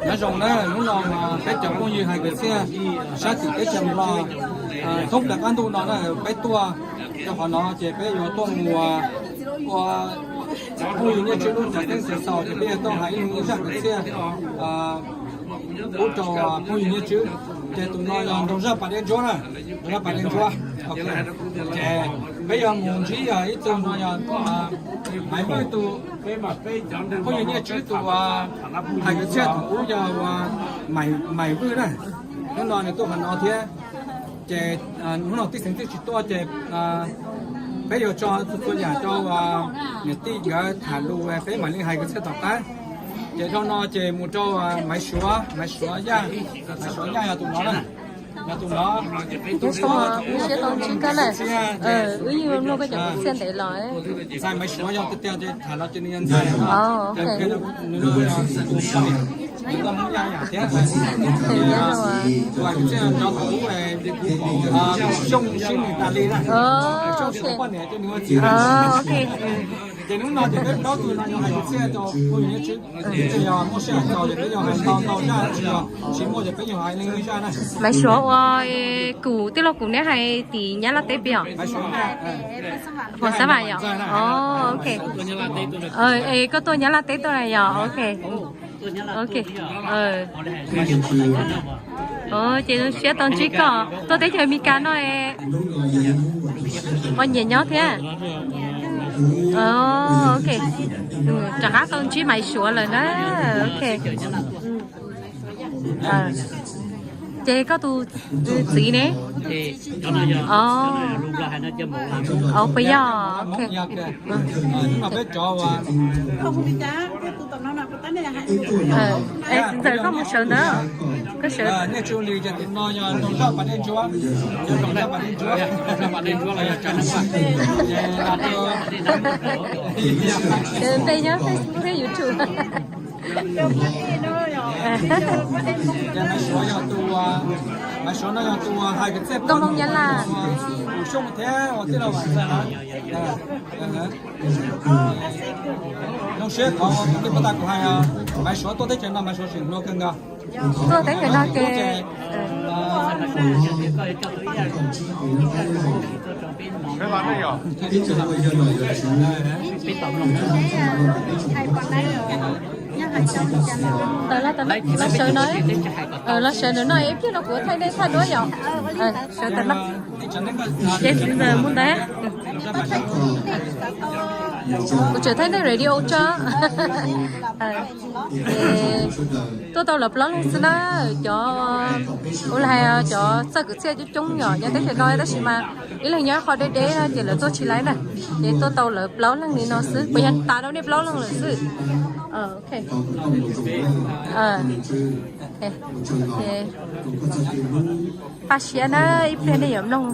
Nyob zoo na, hnub no peb cov phooj ywg hais kwv txhiaj sab tim teb chaws Nplog, thoob plaws qab ntuj no na peb tuaj rau qhov no ces peb yuav tuaj mus ua phooj ywg Nyiaj Tswb lub cov teeb xaus ces peb yuav tuaj hais ib zaj kwv txhiaj pub rau phooj ywg Nyiaj Tswb. Ces tus no yog Nraug Zaj Pas Dej Ntsuab na, Nraug Zaj Pas Dej Ntsuab. Ces peb yuav mus ntsib yog ib tug no yog Maiv Vwj tus, phooj ywg Nyiaj Tswb tus hais kwv txhiaj tus ub yog Maiv Vwj na. Hnub no nws tuaj qhov no thiab. Ces hnub no tij xeev twb tsis tuaj ces peb yuav tso txhua txhua yam rau niam tij nkawd tham lus peb mam li hais kwv txhiaj tom qab. Ces dhau no ces mus rau Maiv Suav, Maiv Suav Yaj, Maiv Suav Yaj yog tus no na. Yog tus no. Tub tub siab tau ntsib koj na. Wb yeej mloog koj cov kwv txhiaj ntev los. Ntxhais Maiv Suav yog tiag tiag ces tham los ces nws yog ntxhais. Nws yog Hmoob Yaj yam thiab. Tus hais kwv txhiaj no tus ub Xyooj Sib Nws tas li na. Xyooj Sib Nws poj niam ces nws ua txiv na. Ces hnub no ces peb plaub tug no yuav hais kwv txhiaj rau phooj ywg Nyiaj Tswb. Ces yog muaj sij hawm txaus ces peb yuav hais ntau ntau zaj, tsis yog tsis muaj ces peb yuav hais leej leej zaj na. Maiv Suav ua kuv tij laug kuv neb hais tim Nyab Laj teb peb os. Huas Xab Vam yom. Ok. Es koj tuaj Nyab Laj teb tuaj na yom. Ok. Ok. Ces zoo siab tau ntsib koj tuaj teb chaws Amelikas no. Ua nyiam nyob thiab. Ok. Rov qab tau ntsib Maiv Suav lawm na. Ok. Ces koj tus txiv ne? Puas yog? Txiv ntxawm koj mus sawv ntawd, koj sawv. Npe nyob Facebook thiab YouTube. Maiv Suav no yog tus hais kwv txhiaj koj Hmoob Nyab Laj, tus Xyooj thiab ua tij laug Vam Xais na. Zoo siab qhov tus tij pab tas kuv hais, Maiv Suav tuaj teb chaws no Maiv Suav tseem hluas kawg nkaus. Tuaj teb chaws no ces los sawv no, los sawv ntawm no ib pliag no kuv thaij nej thaij duab yom. Sawv ntawm no ces ntawd mus ntawd. Kuv tseem thaij nej radio tso. Tuaj tau lawv plaub leeg xwb na, cov ua li hais cov txawj kwv txhiaj coob coob yom nyob teb chaws no tab sis mas ib leeg nyob qhov deb deb no ces lawv tuaj tsis laib na, ces tuaj tau lawv plaub leeg li no xwb, puas yog tas rau nej plaub leeg lawm xwb. Paj siab na, ib pliag nej yuav mloog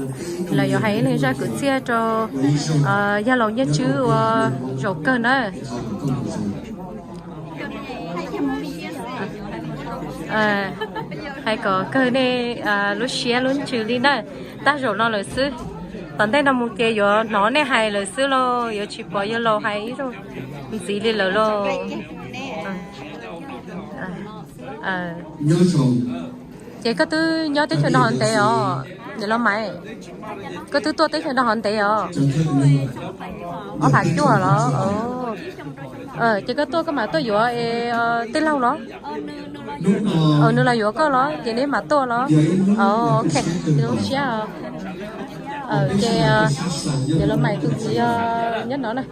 lawv yuav hais ib leeg zaj kwv txhiaj rau yawg laus Nyiaj Tswb ua zaum kawg na. Hais kom kawg nej lub siab lub ntsws li na. Tag zaum no lawm xwb, tom ntej no mus ces yuav hnov nej hais lawm xwb lauj, yuav tsis pom yawg laus hais ib zaug ntxiv li lawm lauj. Ces koj twb nyob teb chaws no ntev os niam laus Maiv? Koj twb tuaj teb chaws no ntev os? Ob phav cuaj los? Ces koj tuaj koj mam tuaj yuav tij laug los? Nws los yuav koj los ces neb mam tuaj los? Ok, zoo siab. Ces niam laus Maiv tus txiv nyob no na.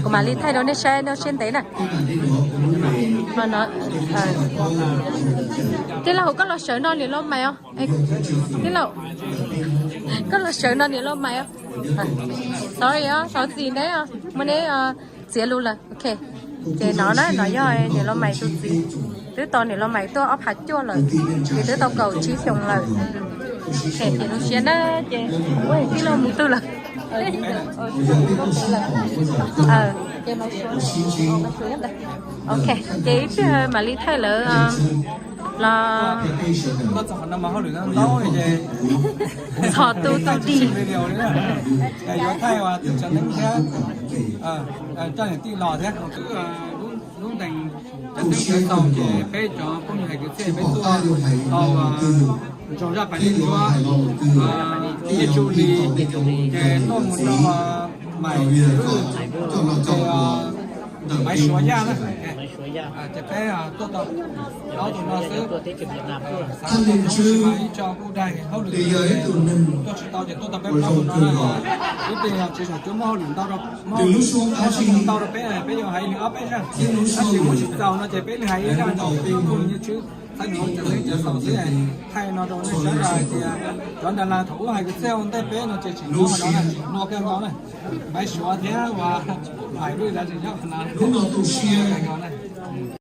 Kuv mam li thaij rau nej saib no siab ntev na. Tij laug, koj los sawv no niam laus Maiv os. Tij laug, koj los sawv no niam laus Maiv os. Sorry os, thov txim neb os, muab neb txiav lus lawm. Ok, ces no na, no yog niam laus Maiv tus txiv. Twb tos niam laus Maiv tuaj ob phav cuaj lawm, ces twb tau kaum tsib xyoos lawm. Ces zoo siab na, ces tij laug mus twg lawm? Ok, ces ib pliag mam li thaij lawv Los tuaj txog qhov no mas hauj lwm ntau ces txhos tus tau dig. Video li na, yuav thaij ua tim tsam neeb thiab coj niam tij los thiab. Lub ntees cov xeeb txaus ces peb cov phooj ywg hais kwv txhiaj peb tuaj tau zoo zaj pais neej ntsuab, Nyiaj Tsu Lis, ces tuaj mus rau Maiv Lwj, ces Maiv Suav Yaj na. Ces peb tuaj tau plaub tus no xwb. Xav tias ib tso kuj daig hauj lwm tuaj tsis tau ces tuaj tau peb plaub tus no na. Ib pliag tsis zaum cuab muaj hauj lwm ntau rau, muaj hauj lwm ntau rau peb, peb yuav hais li ob peb zaj. Tab sis muaj tsis txaus no ces peb li hais ib zaj rau peb cov phooj ywg Nyiaj Tsu, thaij nws cov xeeb cov xaus xwb. Thaij no rau nej saib hais tias cov nra las thaum ub hais kwv txhiaj ua ntej peb no ces tseem nyob qhov no na, tseem hluas kawg nkaus na. Maiv Suav thiab uas Maiv Lwj lawv tseem nyob qhov no na.